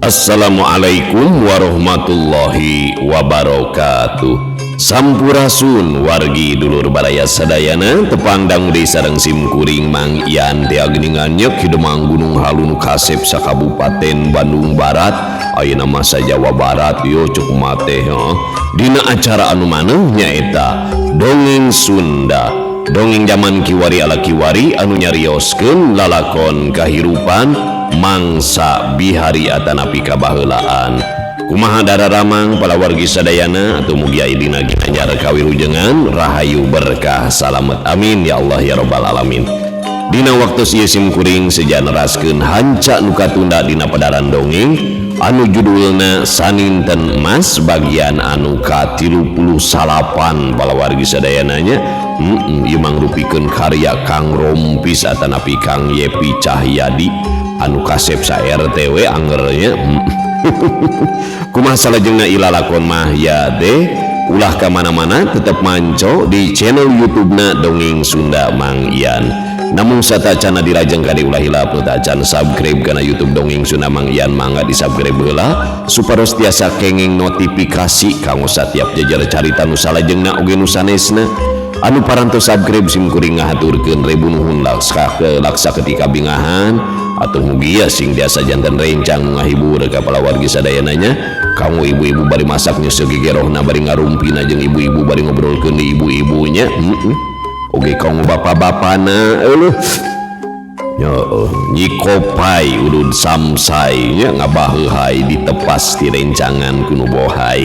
Assalamualaikum warahmatullahi wabarakatuh. Sampurasun wargi dulur baraya sadayana tepang dangde sareng simkuring Mang Ian teh geuningan nyeuk hidemang Gunung Halun kasep sakabupaten Bandung Barat ayeuna masa Jawa Barat yo cuk mate heuh. Dina acara anu maneh nyaeta Dongeng Sunda. Dongeng zaman kiwari ala kiwari anu nyarioskeun lalakon kahirupan mangsa bihari atanapi kabaheulaan. Kumaha dararamang palawargi sadayana atau mugi aya dina ginanjar kawilujengan rahayu berkah salamet amin ya Allah ya robbal alamin. Dina waktu ieu simkuring seja neraskeun hanca nu katunda dina padaran dongeng anu judulna Saninten Emas bagian anu ka-39 palawargi sadayananya. Ieu mangrupikeun karya Kang Rompis atanapi Kang Yepi Cahyadi anu kasep sa RTW angernya. Kumaha salajengna ilalakon mah ya deh ulah ka mana-mana tetep manco di channel YouTube-na Dongeng Sunda Mang Ian. Namun satacana dirajeng kali ulah hilap nu tacan subscribe kana YouTube Dongeng Sunda Mang Ian mangga di subscribe heula supados tiasa kenging notifikasi kanggo satiap jejer carita nu salajengna oge nu sanesna. Anu parantos subscribe simkuring ngahaturkeun ribu nuhun laksa laksa ketika bingahan atau mugia sing biasa jantan rencang ngahibur ka palawargi sadayananya. Kamu ibu-ibu bari masak nyeuseuk gegerohna bari ngarumpina jeung ibu-ibu bari ngobrolkeun di ibu-ibunya. Oge kamu bapak-bapana eueuh nyikopai udud samsai nya ngabaheuhai ditepas di rencangan ku nu bohai.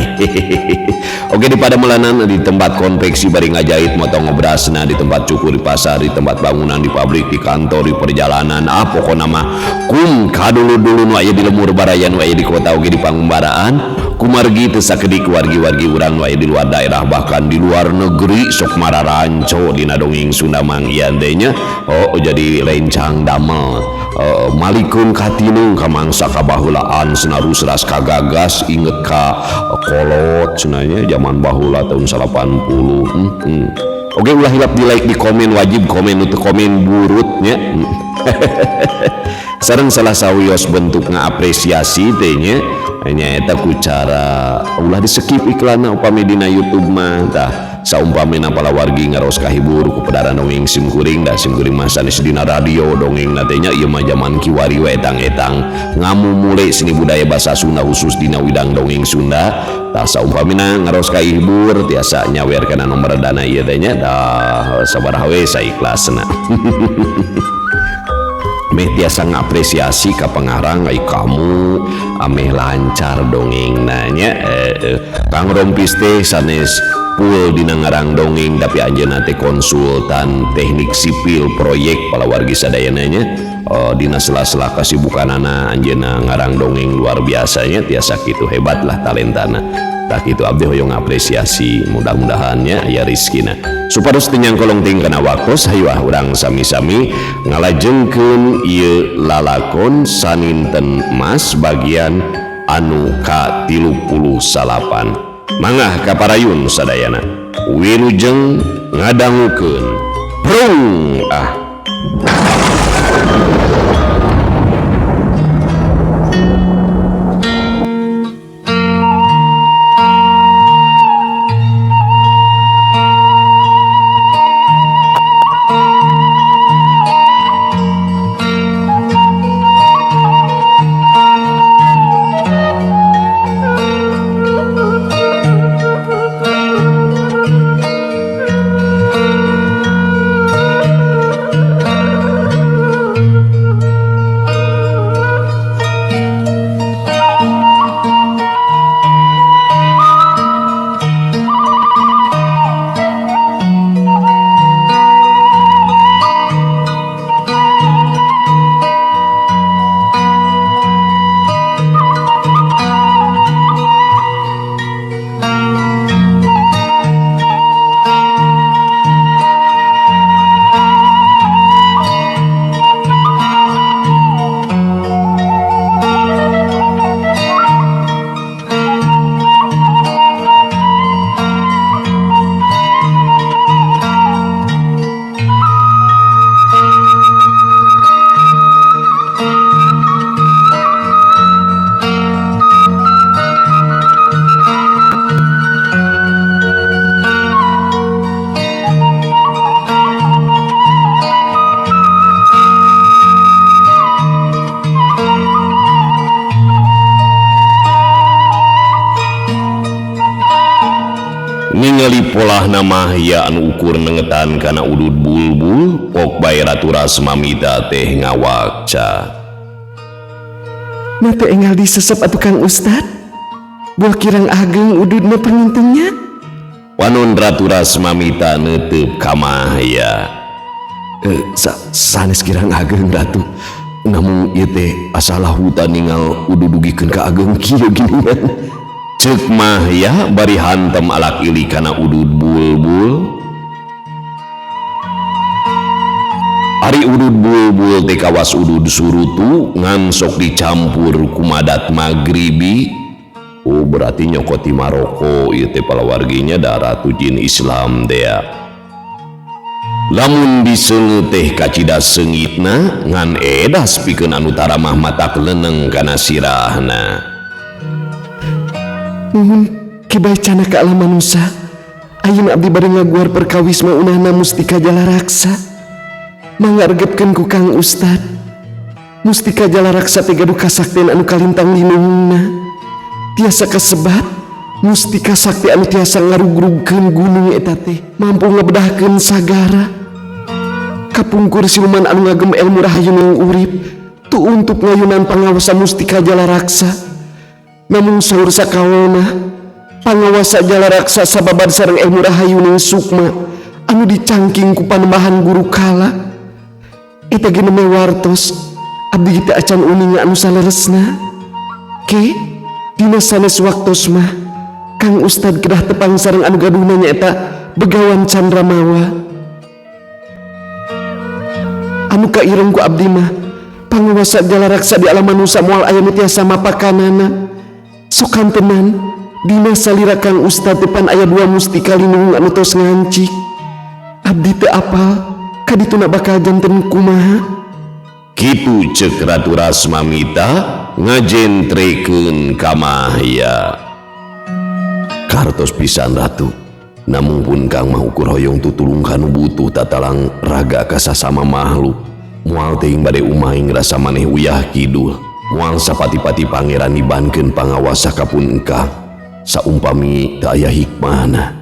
Oke di pada melanan di tempat konveksi bari ngajahit motong ngobrasna di tempat cukur di pasar di tempat bangunan di pabrik di kantor di perjalanan ah pokona mah kum kadulu-dulu nu aya di lemur baraya nu aya di kota oge di pangumbaraan kumargi teu sakedik wargi-wargi urang nu aya di luar daerah bahkan di luar negeri sok mararanco dina dongeng Sunda Mang Ian teh nya. Oh jadi rencang damel malikun katinung ka mangsa kabaheulaan senarus ras kagagas inget ka kolot cenah zaman baheula tahun 80. Oke ulah hilap di like di komen wajib komen untuk komen burutnya. Sareng salah sawios bentuk ngapresiasi teh nya nyaeta ku cara ulah di skip iklanna upami dina YouTube mah tah saumpamina palawargi ngaros kahibur ku pedaran dongeng simkuring da simkuring mah sanes dina radio dongeng na teh nya ieu mah zaman kiwari we etang-etang ngamumule seni budaya basa Sunda khusus dina widang dongeng Sunda tah saumpamina ngaros kahibur tiasa nyawer kana nomor dana ieu teh nya tah sabaraha we saikhlasna. Meh tiasa ngapresiasi ka pengarang ai kamu ameh lancar dongeng nanya. Kang Rompis teh sanes full dina ngarang dongeng tapi anjeunna teh konsultan teknik sipil proyek palawargi sadayananya. Dina sela-sela kasibukanana anjeunna ngarang dongeng luar biasanya tiasa kitu hebat lah talentana. Tah kitu abdi hoyong apresiasi mudah-mudahannya aya rizkina supados teu nyangkolong ting kana waktos hayu ah urang sami-sami ngalajengkeun ieu lalakon Saninten Emas bagian anu ka-39. Mangah kaparayun sadayana wilujeng ngadangukeun prung ah. Ningali polahna Mahya anu ukur nengetan kana udud bulbul, pok bae Ratu Rasmamita teh ngawakca. Mah teu enggal disesep atuh Kang Ustad. Buah kirang ageng ududna panginten nya. Wanon Ratu Rasmamita neuteub ka Mahya. Sanes kirang ageng Ratu. Namun ieu teh asa lahutan ningal udud dugikeun ka ageng kieu geuningan. Ceuk Mahya bari hantem alak ili kana udud bulbul. Ari udud bulbul teh kawas udud surutu ngan sok dicampur ku madat magribi. Oh berarti nyokot ti Maroko ieu teh palawarginya da Ratu Jin Islam teh. Lamun diseungeut teh kacida seungitna ngan edas pikeun anu taramah matak leuneng kana sirahna. Nuhun kibai canaka alam manusa. Ayeuna abdi bade ngaguar perkawis maunahna Mustika Jalaraksa. Mangga regepkeun ku Kang Ustad. Mustika Jalaraksa teh gaduh kasaktian anu kalintang linuhungna. Tiasa kasebat mustika sakti anu tiasa ngarugrugkeun gunung eta teh mampu ngebedahkeun sagara. Kapungkur siluman anu ngagem ilmu rahayuning urip tuuntuk ngayunan pangawasa Mustika Jalaraksa. Namun saur sakawona pangawasa Jalaraksa sababad sareng ilmu rahayuning sukma anu dicangking ku panembahan guru kala. Eta ge nembe wartos abdi teu acan uninga anu saleresna. Ke dina sanes waktos mah Kang Ustad kedah tepang sareng anu gaduhna nyaeta Begawan Candramawa. Anu kaireng ku abdi mah pangawasa Jalaraksa di alam manusa moal aya nu tiasa mapakanana. Sokan tenan dina salira Kang Ustad depan aya dua mustika linung anu tos ngancik. Abdi teu apal kadituna bakal janten kumaha. Kitu ceuk Ratu Rasmamita ngajentrekeun ka Mahya. Kartos pisan Ratu. Namun pun Kang mah ukur hoyong tutulung kanu butuh tatalang raga ka sasama makhluk. Moal teuing bade umaing rasa maneh uyah kidul. Moal sapati-pati pangeran nibankeun pangawasa ka pun engkang. Saumpami teu aya hikmahna.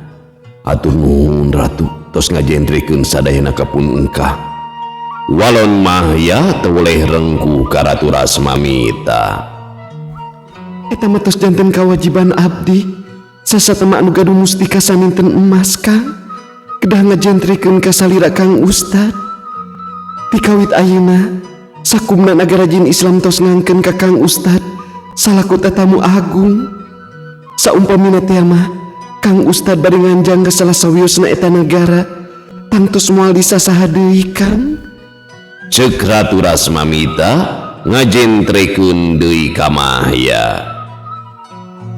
Atur nuhun Ratu tos ngajentrekeun sadayana ka pun engkang. Walon Mahya teu weleh rengkuh ka Ratu Rasmamita. Eta mah tos janten kawajiban abdi. Sasatema anu gaduh mustika saninten emas Kang kedah ngajentrekeun ka salira Kang Ustad. Tikawit ayeuna sakumna nagara jin Islam tos ngangkeun ka Kang Ustad salaku tatamu agung. Saumpamina teh mah Kang Ustad bade nganjang ka salah sawiosna eta nagara tangtos moal disasaha deui Kang. Ceuk Ratu Rasmamita ngajentrekeun deui ka Mahya.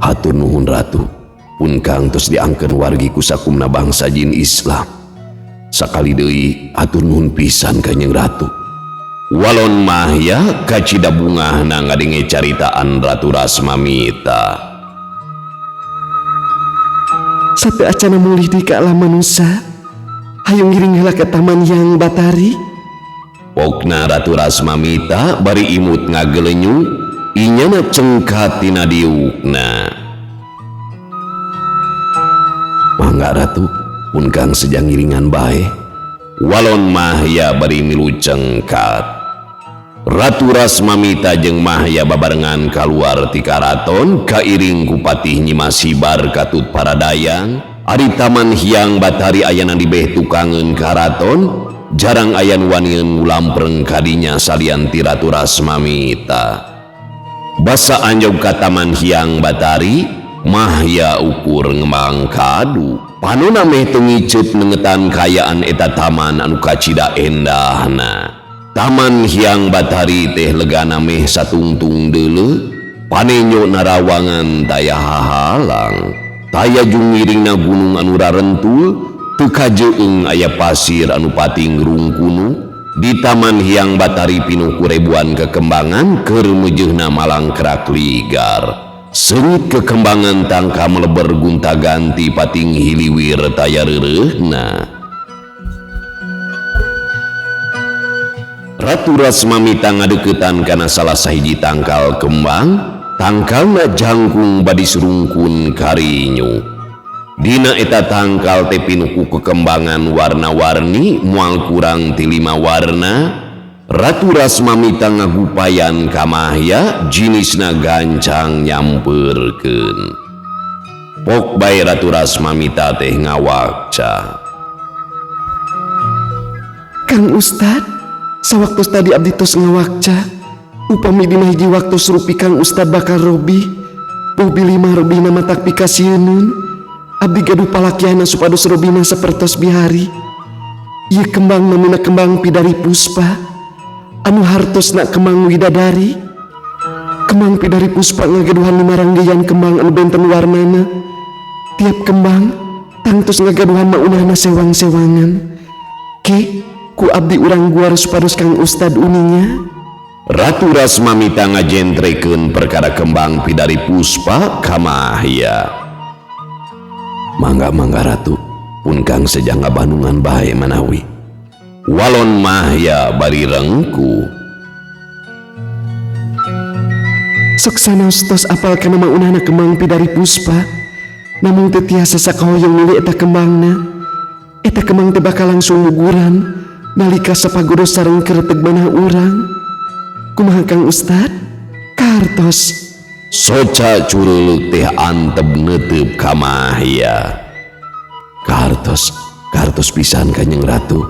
Hatur nuhun Ratu. Pun Kang tos diangkeun wargi ku sakumna bangsa jin Islam. Sakali deui hatur nuhun pisan Kanjeng Ratu. Walon Mahya kacida bungahna ngadenge caritaan Ratu Rasmamita. Sateu acana mulih di ka alam manusa, hayung ngiring heula ka Taman Hyang Batari. Pokna Ratu Rasmamita bari imut ngagelenyu, inyana cengkat tina diukna. Mangga Ratu, pun Kang sejang ngiringan bae. Walon Mahya bari milu cengkat. Ratu Rasmamita jeung Mahya babarengan kaluar ti karaton kairing ku Patih Nyimas Hibar katut paradayang. Ari Taman Hyang Batari ayana di beh tukangeun karaton, jarang aya nu wanian ngulampreng kadinya salian ti Ratu Rasmamita. Basa anjog ka Taman Hyang Batari, Mahya ukur ngembang kadu. Panona meh teu ngiceut nengetan kayaan eta taman anu kacida endahna. Taman Hyang Batari teh legana meh satungtung deuleu, panenyo narawangan taya hahalang. Taya jungiringna gunung anu rarentul, teu kajeung aya pasir anu pating rungkunu. Di Taman Hyang Batari pinuh ku ribuan kekembangan keur meujeuhna malangkrak ligar. Seungit kekembangan tangka meleber gunta-ganti pating hiliwir taya reureuhna. Ratu Rasmamita ngadeuketan kana salah sahiji tangkal kembang, tangkalna jangkung badis rungkun karinyu. Dina eta tangkal teh pinuh ku kekembangan warna-warni moal kurang ti 5 warna. Ratu Rasmamita ngagupayan ka Mahya jinisna gancang nyampeurkeun. Pok bae Ratu Rasmamita teh ngawakca. Kang Ustad, sawaktos tadi abdi tos ngawakca, upami dina hiji waktos rupi Kang Ustad bakal robi, boh bilih mah robina matak pikasieuneun. Abdi gaduh palakiana supados robina sapertos bihari. Ieu kembang namina kembang pidari puspa, anu hartosna kembang widadari. Kembang pidari puspa ngagaduhan 5 ranggeyan kembang anu benten warnana. Tiap kembang tangtos ngagaduhan maunahna sewang-sewangan. Ke ku abdi urang guar supados Kang Ustad uninya. Ratu Rasmamita ngajentrekeun perkara kembang pidari puspa ka Mahya. Mangga-mangga Ratu, pun Kang sejang ngabandungan bae manawi. Walon Mahya bari rengku. Sok sanaos tos apal kana maunahna kembang pidari puspa, namung teu tiasa sakahoyong nuli eta kembangna. Eta kembang teh bakal langsung guguran nalika sapagodo sareng kereteg manah urang. Kumaha Kang Ustad? Kartos. Soca cureuleuh teh antep neuteup ka Mahya. Kartos, kartos pisan Kanjeng Ratu.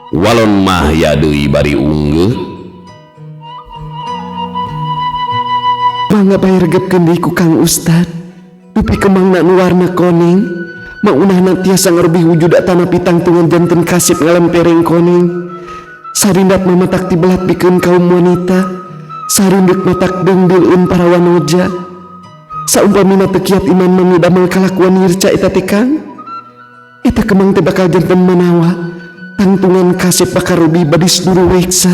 Walon Mahya deui bari unggeuh. Mangga bae regepkeun deui ku Kang Ustad. Dupi kembangna nu warna koneng, maunahna tiasa ngarobih wujud atanapi tangtungan janten kasip ngalempereng koneng. Sarindat mamatak tibelat pikeun kaum wanita, sarindek matak deungdeuleun para wanoja. Saumpamina teu kiat iman mami damel kalakuan hirca eta teh Kang. Eta kembang teh bakal janten manawa, tangtungan kasep bakal robih badis duru weksa.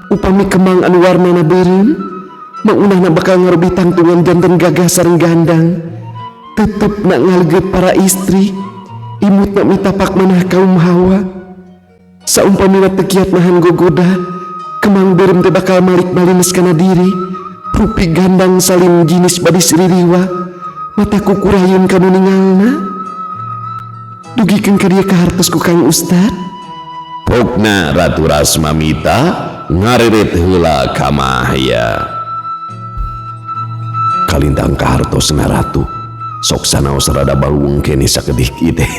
Upami kembang anu warnana beureum, maunahna bakal ngarobih tangtungan janten gagah sareng gandang. Tetep nak ngaleugeut para istri, imutna mitapak manah kaum hawa. Saumpamina teu kiat nahan gogoda, kembang beureum teh bakal malik malines kana diri. Rupi gandang salim jinis badis ririwa, mata kukurayun kanu ningalna. Dugikeun ka dieu kahartos ku Kang Ustad. Pokna Ratu Rasmamita ngareret heula ka Mahya. Kalintang kahartosna Ratu, sok sanaos rada baluung keneh sakedik ieu teh.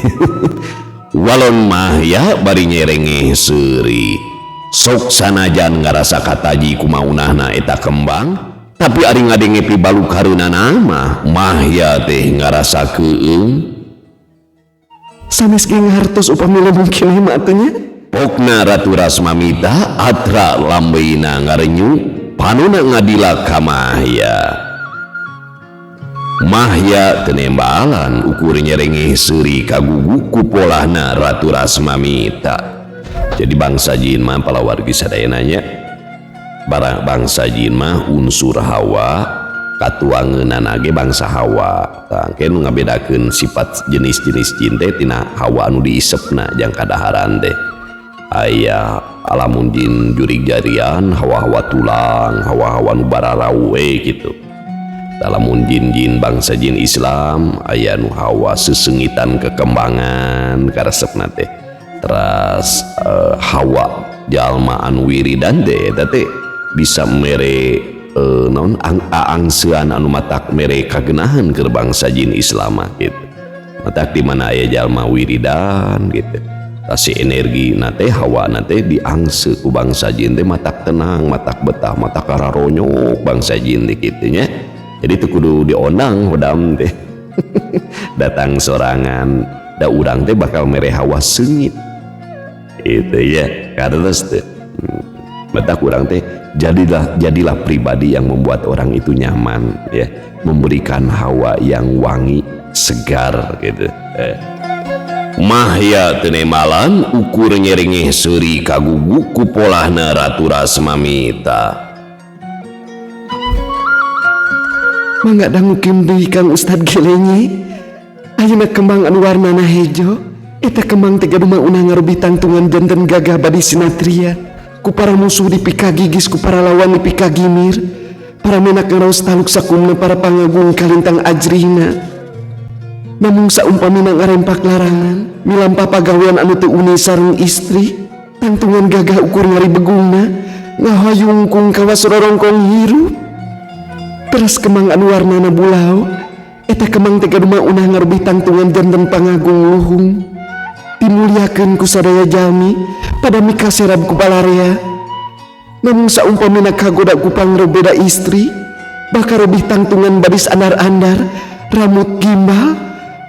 Walon Mahya bari nyerengeh seuri. Sok sanajan ngarasa kataji kumaunahna eta kembang, tapi ari ngadenge pibalu kareunana mah Mahya teh ngarasa keueung. Sanes ge ngahartos upami lembung keneh mah atuh nya. Pokna Ratu Rasmamita atra lambeina ngarenyu, panona ngadila ka Mahya. Mahya tenembalan ukur nyerengeh seuri kagugu ku polahna Ratu Rasmamita. Jadi bangsa jin mah palawargi sadayana nya. Barang bangsa jin mah unsur hawa, katuangeunana ge bangsa hawa. Tah engke nu ngabedakeun sifat jenis-jenis jin teh tina hawa anu diisepna jang kadaharan teh. Aya alamun jin jurig jarian, hawa-hawa tulang, hawa-hawa nu bararawe gitu. Lamun jin-jin bangsa jin Islam aya nu hawa sesengitan kekembangan karesepna teh. Teras hawa jalma anu wiridan teh eta teh bisa mere naon aangsean anu matak mere kagenahan keur bangsa jin Islam mah gitu. Matak di mana aya jalma wiridan gitu. Tasi energi na teh hawa na teh diangse ku bangsa jin teh matak tenang, matak betah, matak kararonyok bangsa jin teh kitu nya. Jadi teu kudu diondang hodam teh. Datang sorangan, da urang teh bakal mere hawa seungit. Itu ya, karena teh. Matak urang teh jadilah pribadi yang membuat orang itu nyaman ya, memberikan hawa yang wangi, segar gitu. Mahya tenemalan ukur nyerengeh seuri kagugu ku polahna Ratu Rasmamita. Mangga dangukeun deui Kang Ustad gelenye. Ayeuna kembang anu warnana hejo, eta kembang teh gaduh maunah ngarobih tangtungan janten gagah badi sinatria. Ku para musuh dipikagigis, ku para lawan dipikagimir. Para menak ngaraos taluk sakumna, para pangagung kalintang ajrihna. Namung saumpamina ngarempak larangan, milampah pagawean anu teu uni sareng istri, tangtungan gagah ukur ngaribegungna, ngahayungkung kawas rorongkong hirup. Teras kemang anu warnana bulau, eta kemang teh gaduh maunah ngarubih tangtungan janten pangagung luhung. Dimuliakeun ku sadaya jalmi, pada mikaserab ku balarea. Namung saumpamina kagoda ku pangrobeda istri, bakal robih tangtungan badis andar-andar, ramut gimbal,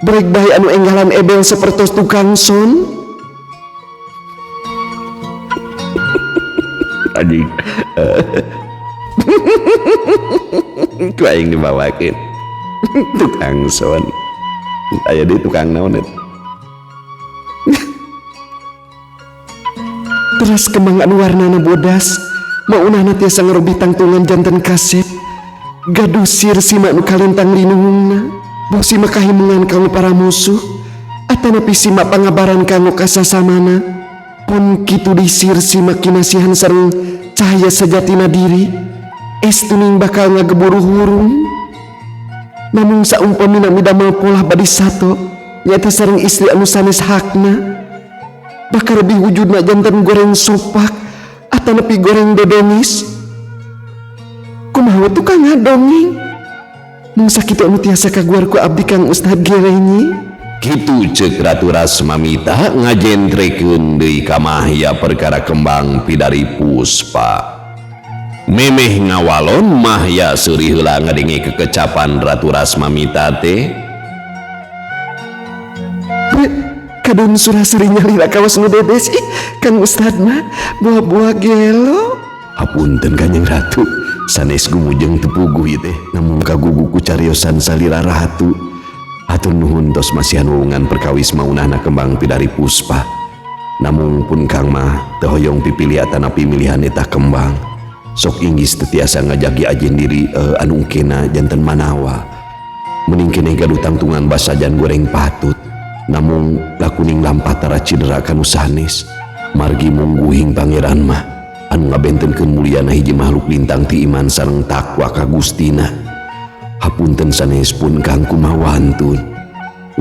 brek bae anu enggalan ebel sapertos tukang son. Anjing. Ku aing dibawakeun. Tukang son. Aya deui tukang naon eta? Teras kemang anu warnana bodas, maunahna tiasa ngarobih tangtungan janten kasep. Gaduh sir sima nu kalentang linuhungna. Boh sima kahimungan kanggo para musuh, atanapi sima pangabaran kanggo kasasamana. Pun kitu disir sima kinasihan sareng cahaya sajatina diri, estuning bakal ngageburu hurung. Namung saumpamina midamel polah badi sato, nyaeta sareng istri anu sanes hakna. Bakal lebih wujudna janten goreng sopak atanapi goreng dodonis. Kumaha tukang ngadongeng? Mung sakitu anu tiasa kaguar ku abdi Kang Ustad Gerenyi. Kitu ceuk Ratu Rasmamita ngajentrekeun deui ka Mahya perkara kembang pidari puspa. Memeh ngawalon Mahya seuri heula ngadenge kekecapan Ratu Rasmamita teh. Kadon suraseri nyalira kawas nu dedes. Ih, Kang Ustad mah buah-buah gelo. Hapunten Kanjeng Ratu, sanes gumujeng teu puguh ieu teh, namun kagugu ku cariosan salira ratu. Hatur nuhun tos masihan wewengan perkawis maunahna kembang pidari puspa. Namung pun Kang mah teu hoyong pipilih atanapi milihan eta kembang. Sok inggis teu tiasa ngajagi ajen diri anu engkena janten manawa. Mending keneh gaduh tangtungan basajan goreng patut. Namung lakuning lampah tara cidera kanu sanes. Margi mungguhing pangeran mah anu ngabentenkeun mulyana hiji makhluk lintang ti iman sareng takwa ka Gustina. Hapunten sanes pun Kang kumaha wantun.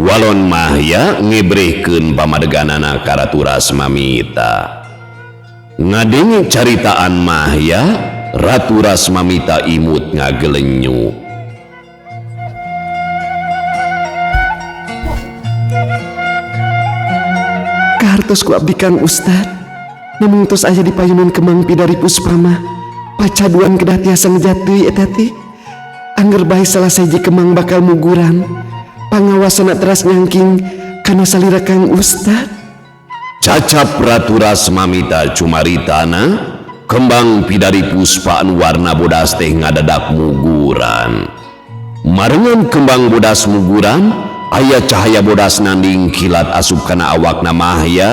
Walon Mahya ngebrehkeun pamadeganana ka Ratu Rasmamita. Ngadenge caritaan Mahya, Ratu Rasmamita imut ngagelenyu. Kahartos ku abdi Kang Ustad, namung tos aya di payunan kemang pidari puspa mah. Pacaduan kedah tiasa ngejat deui eta teh. Angger bae salah sahiji kemang bakal muguran. Pangawasana teras nyangking kana salira Kang Ustad. Cacap Ratu Rasmamita cumaritana, kembang pidari puspa anu warna bodas teh ngadadak muguran. Marengan kembang bodas muguran, aya cahaya bodas nanding kilat asup kana awakna Mahya.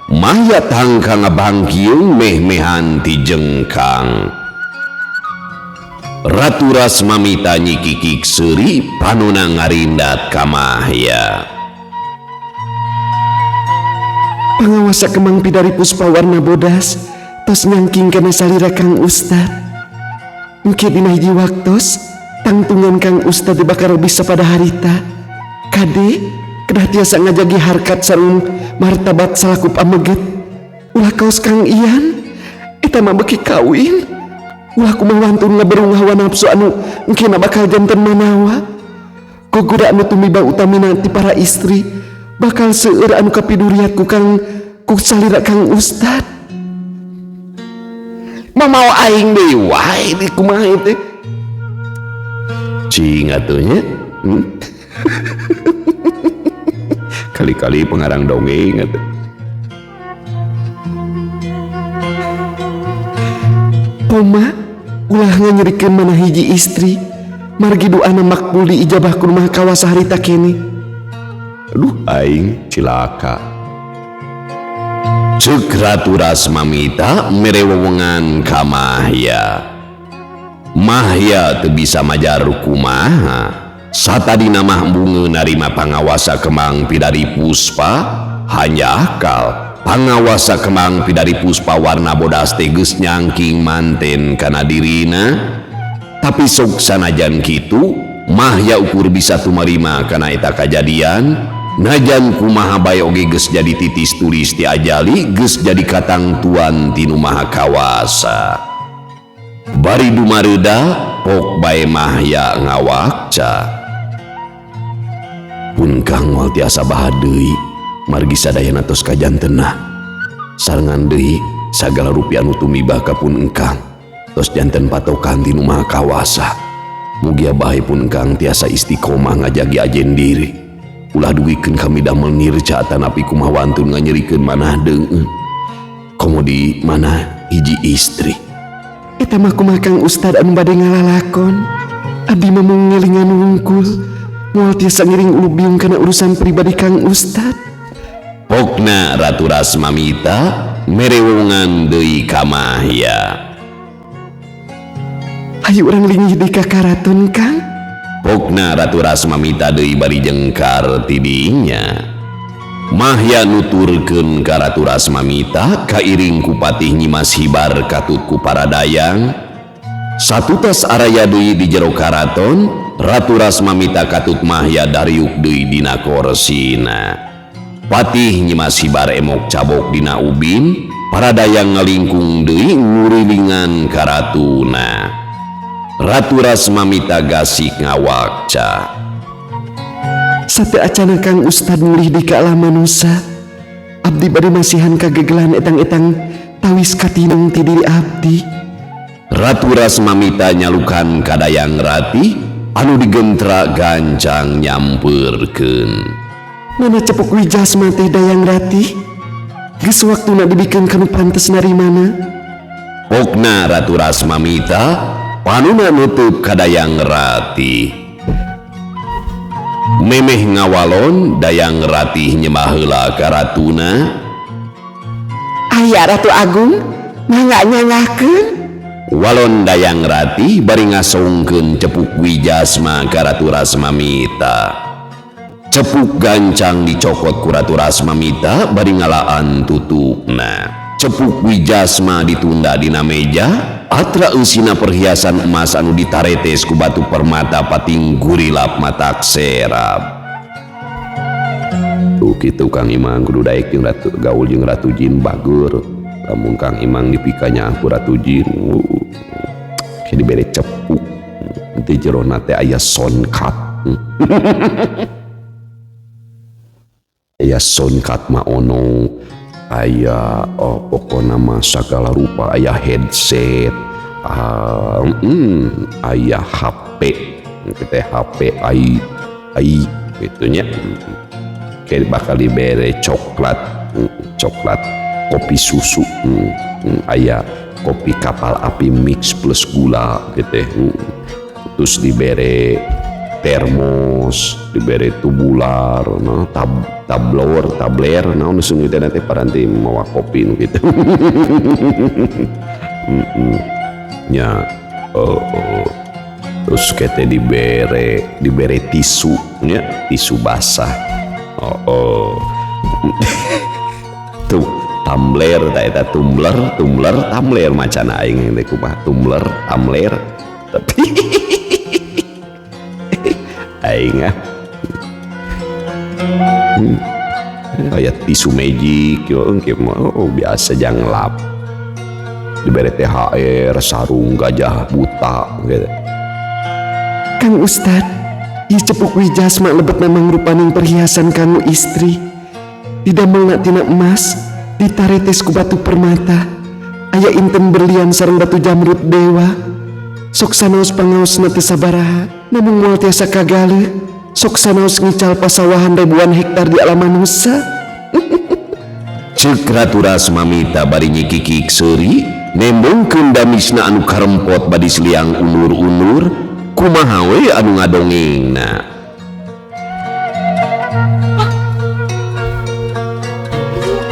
Mahya tangka ngabangkiung meh-mehan ti jengkang. Ratu Rasmamita nyikikik seuri panona ngarindat ka Mahya. Pangawasa kemang pidari puspa warna bodas tos nyangking kana salira Kang Ustad. Engke dina hiji waktos tangtungan Kang Ustad bakal bisa pada harita. Kade kedah tiasa ngajagi harkat sareng martabat salaku pameget. Ulah kaos Kang Ian eta mah beuki kawin. Ulah kumaha wantun ngaberung hawa nafsu anu engkena bakal janten manawa. Gogoda anu tumiba utamina ti para istri bakal seueur anu kapiduriat ku Kang ku salira Kang Ustad. Mamau aing deui wae di kumaha ieu teh. Cing atuh nya. Kali-kali pengarang dongeng atuh. Poma ulah nganyerikeun mana hiji istri, margi doana makbul diijabah ku Maha Kawasa harita kene. Aduh aing cilaka. Ceuk Ratu Rasmamita mere wewengan ka Mahya. Mahya teu bisa majar kumaha. Satadina mah bungeun narima pangawasa kembang pidari puspa, hanya akal pangawasa kembang pidari puspa warna bodas teh geus nyangking manten kana dirina. Tapi sok sanajan kitu Mahya ukur bisa tumarima kana eta kajadian najan kumaha bae oge geus jadi titis tulis ti ajali geus jadi katangtuan ti Nu Maha Kawasa. Bari dumareuda pok bae Mahya ngawakca. Pun Kang moal tiasa baha deui margi sadayana tos kajantena. Sarengan deui sagala rupi anu tumibah ka pun engkang tos janten patokan ti Nu Maha Kawasa. Mugia bae pun Kang tiasa istiqomah ngajagi ajen diri. Ulah dugikeun kami damel nirca atanapi kumaha wantun nganyerikeun manah deungeun. Komo di mana hiji istri. Eta mah kumaha Kang Ustad anu bade ngalalakon. Abdi mah mung ngelingan wungkul. Moal tiasa ngiring ulu biung kana urusan pribadi Kang Ustad. Pokna Ratu Rasmamita merewongan deui ka Mahya. Hayu urang linggih di ka karaton Kang. Pokna Ratu Rasmamita deui bari jengkar tidinya. Mahya nuturkeun ka Ratu Rasmamita kairing ku Patih Nyimas Hibar katut ku para dayang. Satutas araya deui di jero karaton, Ratu Rasmamita katut Mahya dariuk deui dina korsina. Patih Nyimas Hibar emok cabok dina ubin, para dayang ngalingkung deui ngurilingan karatuna. Ratu Rasmamita gasik ngawakca. Sate acana Kang Ustad mulih di ka alam manusa. Abdi bade masihan kagegelan etang-etang tawis katineng ti diri abdi. Ratu Rasmamita nyalukan ka Dayang Ratih anu digentra gancang nyampeurkeun. Mana cepuk wijasma teh Dayang Ratih? Geus waktuna dibikeun kanu pantes narimana. Pokna Ratu Rasmamita panuna nutup ka Dayang Ratih. Memeh ngawalon Dayang Ratih nyembah heula ka ratuna. Aya Ratu Agung mangga nyanggakeun. Walon Dayang Ratih bari ngasongkeun cepuk wijasma ka Ratu Rasmamita. Cepuk gancang dicokot ku Ratu Rasmamita bari ngalaan tutupna. Cepuk wijasma ditunda dina meja. Atra eusina perhiasan emas anu ditaretes ku batu permata pating gurilap matak serap. Tuh kitu Kang Imang kudu daek jeung ratu gaul jeung Ratu Jin bager. Lamun Kang Imang dipikanya ku Ratu Jin, jadi bere cepuk. Di jerona teh aya sonkat. Aya sonkat mah ono. Aya oh, pokona mah sagala rupa, aya headset, aya HP, kita HP ai ai gitunya. Kayak bakal dibere coklat, coklat kopi susu, aya kopi kapal api mix plus gula gitu. Terus dibere termos, dibere tubular, no, tablor, tabler, nah nu sungguh teh nanti paranti mawa kopi nu kitu. Nya, terus kete dibere tisu, nya, tisu basah. Tuh, tumbler, ta eta tumbler, tumbler, tumbler macana aing teh kumaha tumbler, tumbler. Tapi aing ah. Aya tisu magic yo engke mah oh, biasa jang lap. Dibere THR sarung gajah buta gitu. Kang Ustad, ieu cepuk wijasma lebet memang rupaning perhiasan kanggo istri. Didamelna tina emas, ditaretes ku batu permata. Aya inten berlian sareng batu jamrut dewa. Sok sanaos pangaosna teu sabaraha, namung moal tiasa kagaleuh. Sok sanaos ngical pasawahan ribuan hektar di alam manusa. Ceuk Ratu Rasmamita bari nyikikik seuri, nembongkeun damisna anu karempot badi seliang unur-unur, kumaha we anu ngadongengna.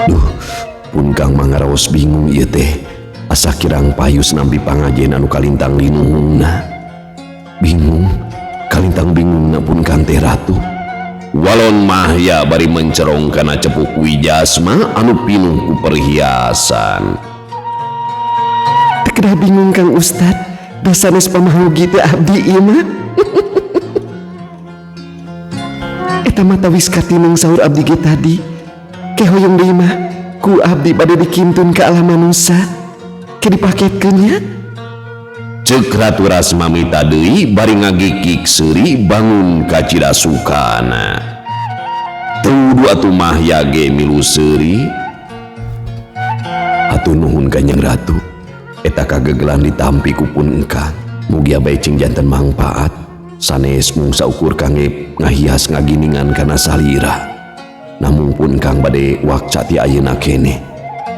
Duh, pun Kang mangaraos bingung ieu teh. Asa kirang payus nampi pangajen anu kalintang linuhungna. Bingung, kalintang bingungna pun Kang teh ratu. Walon Mahya bari mencerong kana cepuk wijasma anu pinuh ku perhiasan. Teu kedah bingung Kang Ustad, da sanes pamahogi teh abdi ieu mah. Eta mata wis katineng saur abdi ge tadi. Ke hoyong deui mah ku abdi bade dikintun ka alam manusa. Ke dipaketkeun nya. Ceuk Ratu Rasmamita deui bari ngagikik seuri bangun ka Cidasukana. Teu wudu atuh Mahya ge milu seuri. Hatur nuhun Kanjeng Ratu. Eta kagegelan ditampi ku pun engkang. Mugia bae cing janten mangpaat. Sanes mung saukur kangge ngahias ngaginingan kana salira. Namung pun kang bade wakca ti ayeuna keneh.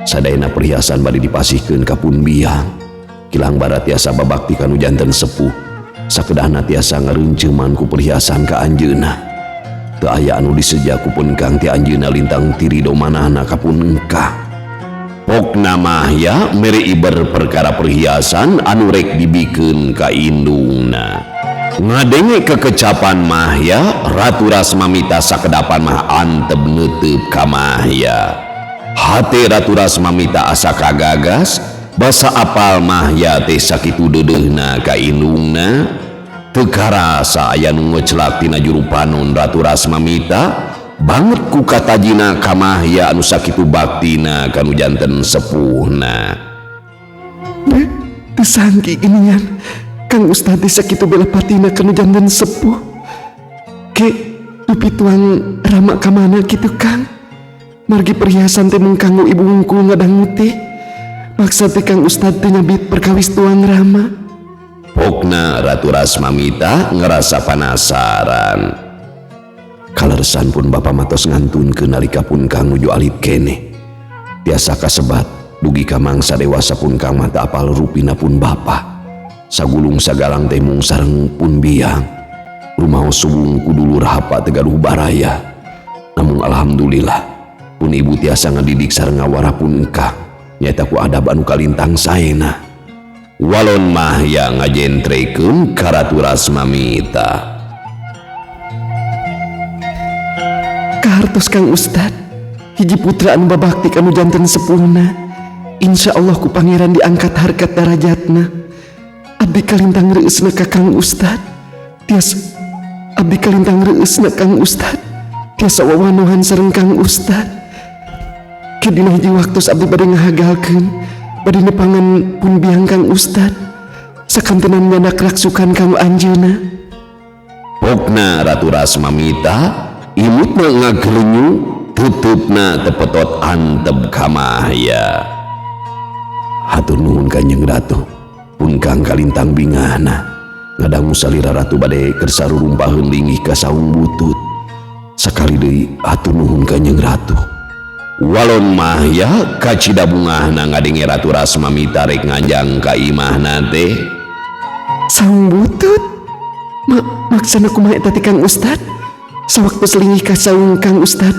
Sadayana perhiasan bade dipasihkeun ka pun biang. Kilang bara tiasa babakti kanu janten sepuh. Sakedahna tiasa ngareunceman ku perhiasan ka anjeunna. Teu aya anu diseja ku pun kang ti anjeunna lintang ti ridho manahna ka pun engkang. Pokna Mahya mere iber perkara perhiasan anu rek dibikeun ka indungna. Ngadenge kekecapan Mahya, Ratu Rasmamita sakedapan mah antep neuteub ka Mahya. Hate Ratu Rasmamita asa kagagas, basa apal Mahya teh sakitu deudeuhna ka indungna. Teu karasa aya nu ngecelak tina juru panon Ratu Rasmamita, banget ku katajina ka Mahya anu sakitu baktina kanu janten sepuhna. Teu sangki geuningan Kang Ustad teh sakitu bela patina kanu janten sepuh. Ke dupi tuang rama ka mana kitu Kang? Margi perhiasan teh mung kanggo ibu wungkul ngadangu teh. Maksa teh Kang Ustad teh nyabit perkawis tuang rama. Pokna Ratu Rasmamita ngerasa penasaran. Kaleresan pun bapa matos ngantunkeun nalika pun kang nuju alit keneh. Tiasa kasebat dugi ka mangsa dewasa pun kang mah teu apal rupina pun bapa. Sagulung sagalang teh mung sareng pun biang. Rumaos suwung ku dulur hapa teu gaduh baraya. Namung alhamdulillah pun ibu tiasa ngadidik sareng ngawarah pun engkang. Nyaeta ku adab anu kalintang saena. Walon Mahya ngajentrekeun ka Ratu Rasmamita. Kahartos Kang Ustad, hiji putra anu babakti kanu janten sepuhna. Insya Allah ku pangeran diangkat harkat darajatna. Abdi kalintang reueusna ka Kang Ustad. Tiasa abdi kalintang reueusna Kang Ustad. Tiasa wawanohan sareng Kang Ustad. Ke dina hiji waktos abdi bade ngahagalkeun, bade nepangan pun biang Kang Ustad. Sakantenan nyandak raksukan kanggo anjeunna. Pokna Ratu Rasmamita imutna ngagelenyu, tutupna tepetot antep ka Mahya. Hatur nuhun Kanjeng Ratu. Pun kang kalintang bingahna. Ngadangu salira ratu bade kersa rurumpaheun linggih ka saung butut. Sakali deui hatur nuhun Kanjeng Ratu. Walon Mahya kacida bungahna ngadenge Ratu Rasmamita rek nganjang ka imahna teh. Saung butut? Maksana kumaha eta teh Kang Ustad? Sawaktu selinggih ka saung Kang Ustad,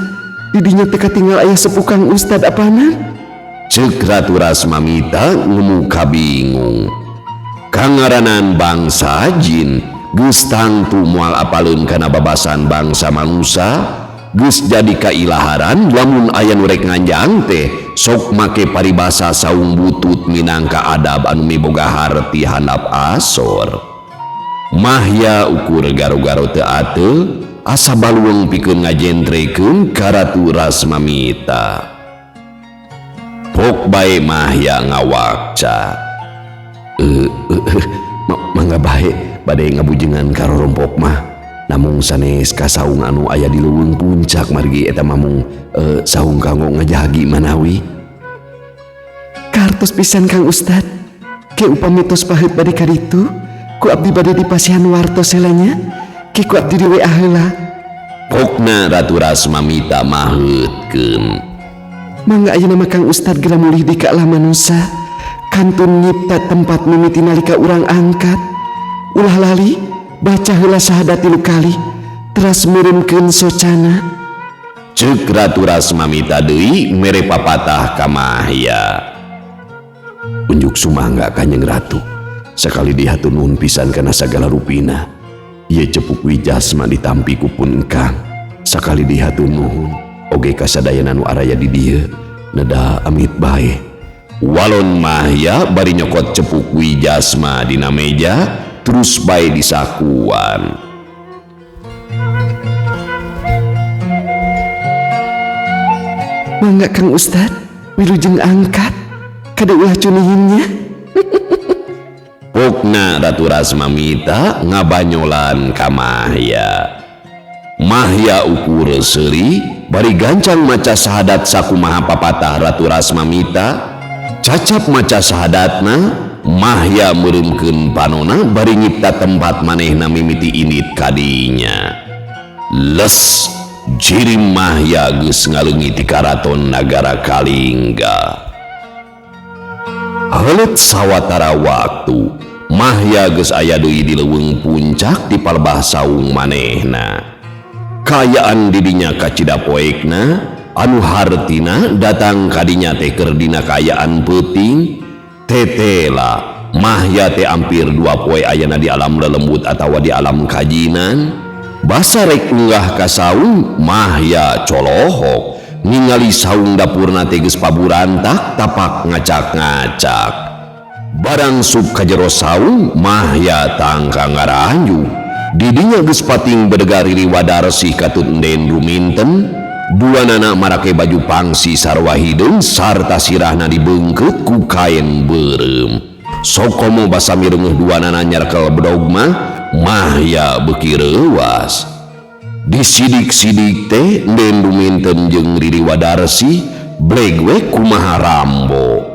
didinya teh katinggal aya sepuh Kang Ustad apanan? Ceuk Ratu Rasmamita ngumuka bingung. Kangaranan bangsa jin geus tangtu moal apaleun kana babasan bangsa manusa, geus jadi kailaharan lamun aya nu rek nganjang teh sok make paribasa saung butut minangka adab anu miboga harti handap asor. Mahya ukur garo-garo teu ateu asa baluweung pikeun ngajentrekeun ka Ratu Rasmamita. Pok bae Mahya ngawakca. Mangga bae bade ngabujengan ka rorompok mah. Namung sanes ka saung anu aya di leuweung puncak margi eta mah mung saung kanggo ngajagi manawi. Kartos pisan Kang Ustad. Ke upami tos paheut bade ka ditu, ku abdi bade dipasihan wartos heula nya. Ke ku abdi di WA heula. Pokna Ratu Rasmamita maheutkeun. Mangga ayeuna mah Kang Ustad geura mulih di ka alam manusa. Kantun nyipta tempat mimiti nalika urang angkat. Ulah lali baca heula syahadat 3 kali, teras meureumkeun socana. Ceuk Ratu Rasmamita deui mere papatah ka Mahya. Unjuk sumangga Kanjeng Ratu. Sakali dihatur nuhun pisan kana sagala rupina. Ieu cepuk wijasma ditampi ku pun engkang. Sakali dihatur nuhun oge kasadayana nu araya di dieu neda amit bae. Walon Mahya bari nyokot cepuk wijasma dina meja terus bae disakuan. Mangga Kang Ustad, wilujeng angkat. Kade ulah cunihinnya. Pokna Ratu Rasmamita ngabanyolan ka Mahya. Mahya ukur seuri bari gancang maca sahadat sakumaha papatah Ratu Rasmamita. Cacap maca sahadatna, Mahya meureumkeun panona bari nyipta tempat manehna mimiti indit kadinya. Les jirim Mahya geus ngaleungit ti karaton nagara Kalingga. Heuleut sawatara waktu, Mahya geus aya deui di leuweung puncak di palebah saung manehna. Kaayaan didinya kacida poekna, anu hartina datang kadinya teh keur dina kaayaan peuting. Tetela Mahya teh ampir 2 poe ayana di alam lelembut atawa di alam kajinan. Basa rek unggah ka saung, Mahya colohok ningali saung dapurna teh geus paburantak tapak ngacak-ngacak. Barang sup ka jero saung, Mahya tangka ngaranju. Didinya geus pating bedega riri wadarsih katut enden ruminten. Dua nana marake baju pangsi sarwa hideung sarta sirahna dibeungkeut ku kain beureum. Sokomo basa mireungeuh dua nana nyarkel bedog mah, Mahya beuki reuwas. Disidik-sidik teh enden ruminten jeung Riri Wadarsi bleg we kumaha Rambo.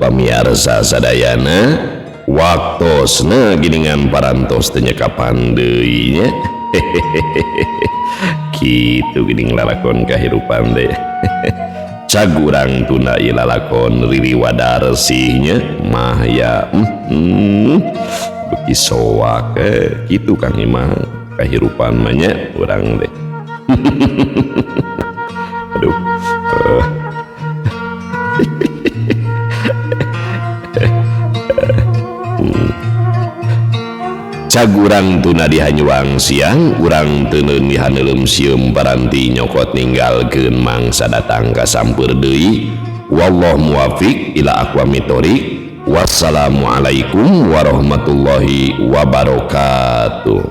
Pamiarsa sadayana, waktosna giningan parantos teu nyekapan deui nya. Kitu geuning lalakon kahirupan teh. Cag urang tunda ieu lalakon Riri Wadarsih nya, Mahya beuki soak kitu Kang Imah kahirupan mah nya urang teh. Aduh. Cag urang tuna di hanyuang siang, urang teuneun di haneuleum sieum paranti nyokot ninggalkeun mangsa datang ka sampeur deui. Wallahu muwafiq ila aqwamit thoriq. Wassalamualaikum warahmatullahi wabarakatuh.